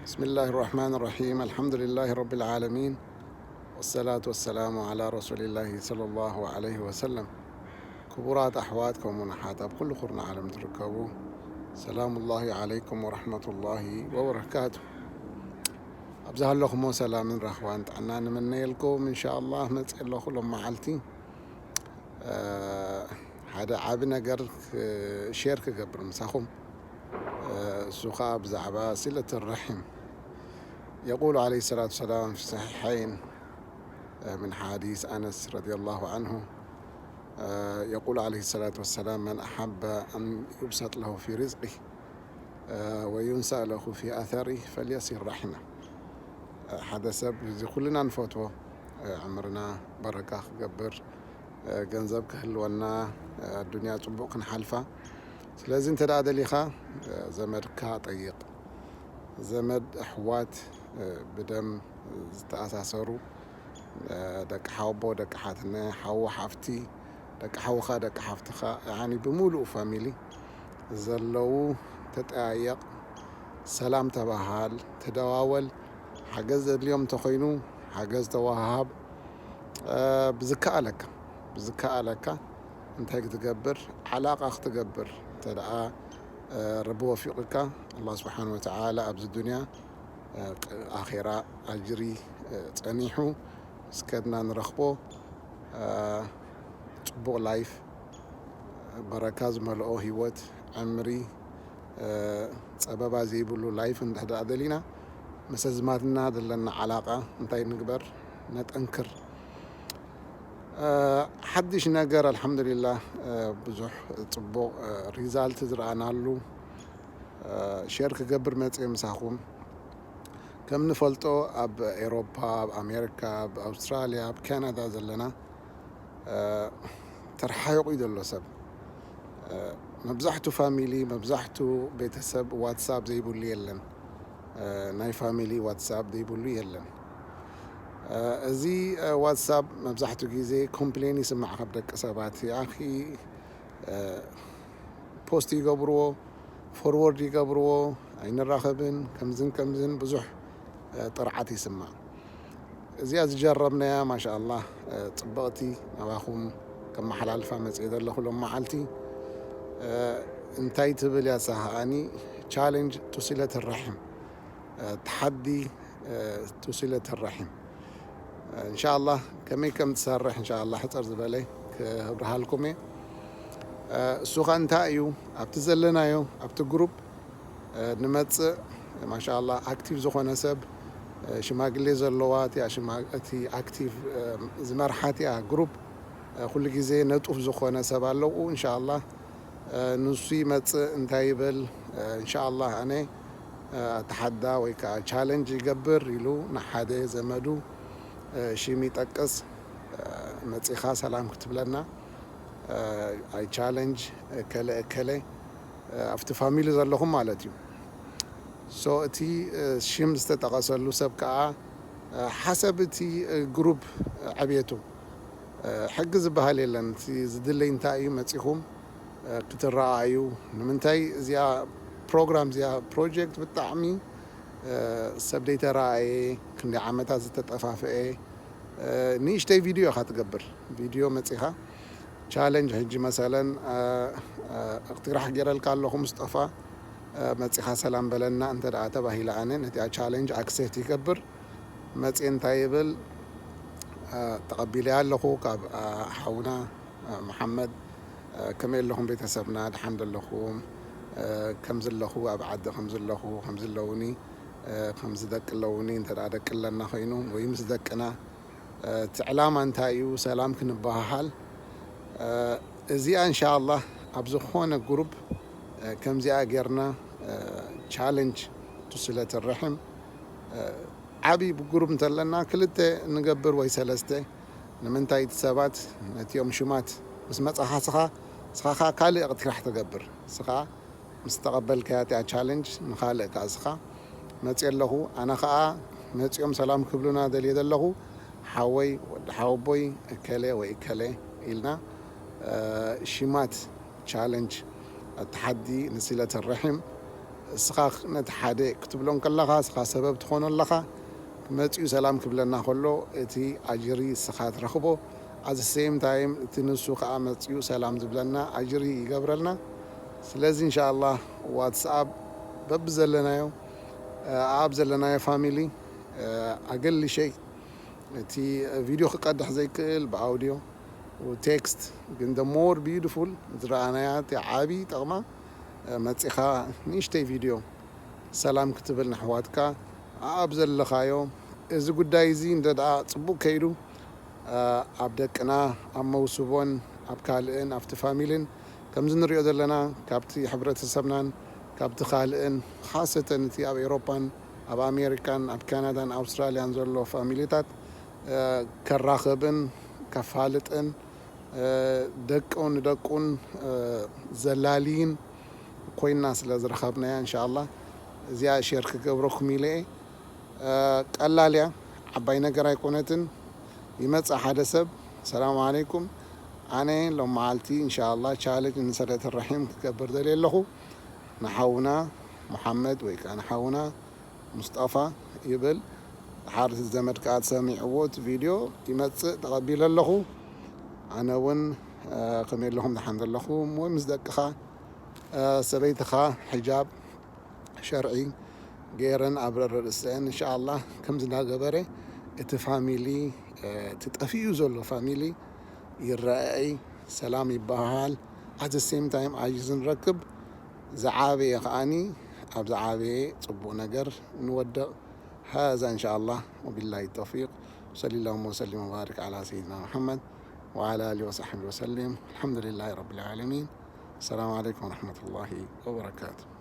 بسم الله الرحمن الرحيم. الحمد لله رب العالمين. والصلاة والسلام على رسول الله صلى الله عليه وسلم. ክቡራት ኣሕዋት ከምኡውን ኣሓት ኣብ ኩሉ ኩርናዕ ዓለም ትርከቡ፣ ሰላሙላሂ ዓለይኩም ወረሕመቱላሂ ወበረካቱ። ኣብዚ ሃለኹሞ ሰላምን ራህዋን ጥዕና ንምነየልኩም። እንሻኣላህ መፅእ ኣለኹ ሎም መዓልቲ ሓደ ዓቢ ነገር ሼር ክገብር ምሳኹም። እሱ ኸዓ ብዛዕባ ሲለት ርሕም። يقول عليه الصلاة والسلام في الصحيحين من حديث أنس رضي الله عنه، يقول عليه الصلاة والسلام: من أحب أن يبسط له في رزقه وينسأ له في أثره فليصل رحمه. ሓደ ሰብ እዚ ኩልና ንፈትዎ ዕምርና በረካ ክገብር፣ ገንዘብ ክህልወና፣ ኣዱንያ ጽቡቕ ክንሓልፋ። ስለዚ እንተ ደኣ ደሊኻ ዘመድካ ጠይቕ። ዘመድ ኣሕዋት ብደም ዝተኣሳሰሩ፣ ደቂ ሓወቦ፣ ደቂ ሓትነ፣ ሓዉ ሓፍቲ፣ ደቂ ሓውኻ፣ ደቂ ሓፍትኻ፣ ያኒ ብምሉእ ፋሚሊ ዘለዉ ተጠያየቕ፣ ሰላም ተባሃል፣ ተደዋወል። ሓገዝ ዘድልዮም እንተኾይኑ ሓገዝ ተወሃሃብ። ብዝከኣለካ፣ ብዝከኣለካ እንታይ ክትገብር፣ ዓላቓ ክትገብር እንተ ደኣ ረቢ ወፊቕካ፣ ኣላህ ስብሓን ወተዓላ ኣብዚ ዱንያ ኣኼራ ኣጅሪ ጸኒሑ እስከድና ንረኽቦ ጽቡቕ ላይፍ፣ በረካ ዝመልኦ ህይወት፣ ዕምሪ፣ ጸበባ ዘይብሉ ላይፍ እንድሕር ደኣ ደሊና፣ ምስ ኣዝማድና ዘለና ዓላቓ እንታይ ንግበር? ነጠንክር። ሓድሽ ነገር ኣልሓምዱሊላህ ብዙሕ ጽቡቕ ሪዛልት ዝረኣናሉ ሼር ክገብር መጽእ ምሳኹም። ከም ንፈልጦ ኣብ ኤሮፓ፣ ኣብ ኣሜሪካ፣ ኣብ ኣውስትራልያ፣ ኣብ ካናዳ ዘለና ተረሓሒቑ እዩ ዘሎ ሰብ። መብዛሕቱ ፋሚሊ፣ መብዛሕቱ ቤተሰብ ዋትሳፕ ዘይብሉ የለን። ናይ ፋሚሊ ዋትሳፕ ዘይብሉ የለን። እዚ ዋትሳፕ መብዛሕቱ ግዜ ኮምፕሌን ይስማዕ ካብ ደቂ ሰባት። ያኺ ፖስት ይገብርዎ፣ ፎርወርድ ይገብርዎ፣ ኣይንራኸብን፣ ከምዝን ከምዝን ብዙሕ ጥርዓት ይስማዕ። እዚኣ ዝጀረብናያ ማሻኣላህ ጽብቕቲ ናባኹም ከመሓላልፋ መጽእ ዘለኹ ሎም መዓልቲ። እንታይ ትብል እያ ሳሃኣኒ? ቻሌንጅ ቱ ሲለት ራሒም፣ ተሓዲ ቱ ሲለት ራሒም። እንሻኣላህ ከመይ ከም ትሰርሕ እንሻኣላህ ሕፅር ዝበለ ክብርሃልኩም እየ። እሱ ኸ እንታይ እዩ? ኣብቲ ዘለናዮ ኣብቲ ግሩፕ ንመፅእ ማሻኣላህ ኣክቲቭ ዝኾነ ሰብ፣ ሽማግሌ ዘለዋ እቲኣ ሽማ-፣ እቲ ኣክቲቭ ዝመርሓ እቲኣ ግሩፕ ኩሉ ግዜ ነጡፍ ዝኾነ ሰብ ኣለዉ። እንሻኣላህ ንሱ ይመፅእ እንታይ ይብል? እንሻኣላህ ኣነ ኣተሓዳ ወይ ከዓ ቻለንጅ ይገብር ኢሉ ንሓደ ዘመዱ ሽም ይጠቅስ። መፂኻ ሰላም ክትብለና፣ ኣይ ቻለንጅ እከለ እከለ ኣብቲ ፋሚሊ ዘለኹም ማለት እዩ። ሶ እቲ ሽም ዝተጠቐሰሉ ሰብ ከዓ ሓሰብ እቲ ግሩፕ ዕብየቱ ሕጊ ዝበሃል የለን። እቲ ዝድለይ እንታይ እዩ? መፂኹም ክትረኣዩ። ንምንታይ እዚኣ ፕሮግራም እዚኣ ፕሮጀክት ብጣዕሚ ሰብ ዘይተረኣየ፣ ክንደይ ዓመታት ዝተጠፋፍአ ንእሽተይ ቪድዮ ኢኻ ትገብር። ቪድዮ መፂኻ ቻለንጅ ሕጂ መሰለን ትግራሕ ገይረልካ ኣለኹ ምስጠፋ መፂኻ ሰላም በለና እንተ ደኣ ተባሂለ ኣነ ነቲኣ ቻለንጅ ኣክሴፕት ይገብር። መፂ እንታይ ይብል? ተቐቢለያ ኣለኹ ካብ ሓውና መሓመድ። ከመይ ኣለኹም ቤተሰብና? ደሓን ደለኹም? ከምዚ ኣለኹ ኣብ ዓዲ ከምዚ ኣለኹ ከምዚ ኣለውኒ ከምዚ ደቂ ኣለውኒ እንተ ደቂ ኣለና ኮይኑ ወይ ምስ ደቅና እቲ ዕላማ እንታይ እዩ? ሰላም ክንበሃሃል። እዚኣ እንሻኣላህ ኣብ ዝኾነ ግሩፕ ከምዚኣ ጌርና ቻለንጅ ቱ ስለት ርሕም ዓብዪ ግሩፕ እንተለና ክልተ ንገብር ወይ ሰለስተ። ንምንታይ እቲ ሰባት ነቲኦም ሽማት ምስ መጻኻ ስኻ ስኻ ኸዓ ካልእ ክትራሕ ትገብር ስኻ ምስ ተቐበልካያ እቲኣ ቻለንጅ ንኻልእ ከኣ ስኻ መፅእ ኣለኹ ኣነ ኸዓ መፂኦም ሰላም ክብሉና ደልየ ዘለኹ ሓወይ ወዲ ሓወቦይ እከለ ወይ እከለ ኢልና ሽማት ቻለንጅ ኣተሓዲ ንሲለት ርሕም እስኻ ነቲ ሓደ ክትብሎ ከለኻ፣ እስኻ ሰበብ ትኾኖ ኣለኻ። መጺኡ ሰላም ክብለና ከሎ፣ እቲ ኣጅሪ እስኻ ትረኽቦ። At the same time፣ እቲ ንሱ ከኣ መጺኡ ሰላም ዝብለና ኣጅሪ ይገብረልና። ስለዚ እንሻኣላህ ዋትስኣፕ በብዘለናዮ፣ ኣብ ዘለናዮ ፋሚሊ፣ ኣገሊ ሸይ እቲ ቪድዮ ክቀድሕ ዘይክእል ብኣውዲዮ ቴክስት ግን the more beautiful ዝረኣናያ እቲ ዓቢ ጠቕማ፣ መጺኻ ንእሽተይ ቪድዮ ሰላም ክትብል ንሕዋትካ ኣብ ዘለኻዮ። እዚ ጉዳይ እዚ እንደ ደኣ ጽቡቕ ከይዱ ኣብ ደቅና፣ ኣብ መውስቦን ኣብ ካልእን ኣብቲ ፋሚልን ከምዚ ንሪኦ ዘለና ካብቲ ሕብረተሰብናን ካብቲ ካልእን፣ ሓሰተን እቲ ኣብ ኤውሮፓን ኣብ ኣሜሪካን ኣብ ካናዳን ኣውስትራልያን ዘሎ ፋሚሊታት ከራኽብን ከፋልጥን ደቁ ንደቁን ዘላልይን ኮይና ስለ ዝረኸብናያ፣ እንሻኣላ እዚኣ ሼር ክገብረኩም ኢለ እየ። ቀላል እያ፣ ዓባይ ነገር ኣይኮነትን። ይመጽእ ሓደ ሰብ፣ ሰላም ዓለይኩም፣ ኣነ ሎም መዓልቲ እንሻኣላ ቻለንጅ ንሰለት ራሒም ክገብር ደልየ ኣለኹ። ንሓውና ሙሓመድ ወይ ከዓ ንሓውና ሙስጠፋ ይብል። ድሓር ዘመድ ከዓ ሰሚዕዎ እቲ ቪድዮ ይመጽእ ተቐቢለ ኣለኹ። ኣነ እውን ከመይ ኣለኹም፣ ደሓን ዘለኹም ወይ ምስ ደቅኻ ሰበይትኻ ሕጃብ ሸርዒ ገይረን ኣብ ርእስአን እንሻኣላ ከምዚ እናገበረ እቲ ፋሚሊ እቲ ጠፊኡ ዘሎ ፋሚሊ ይረኣይ፣ ሰላም ይበሃል። At the same time ኣጅሪ ንረክብ። ዝዓበየ ከዓኒ ኣብ ዝዓበየ ጽቡቕ ነገር ንወድቕ። هذا إن شاء الله وبالله التوفيق. صلى اللهم وسلم وبارك على سيدنا محمد وعلى آله وصحبه وسلم. الحمد لله رب العالمين. السلام عليكم ورحمة الله وبركاته.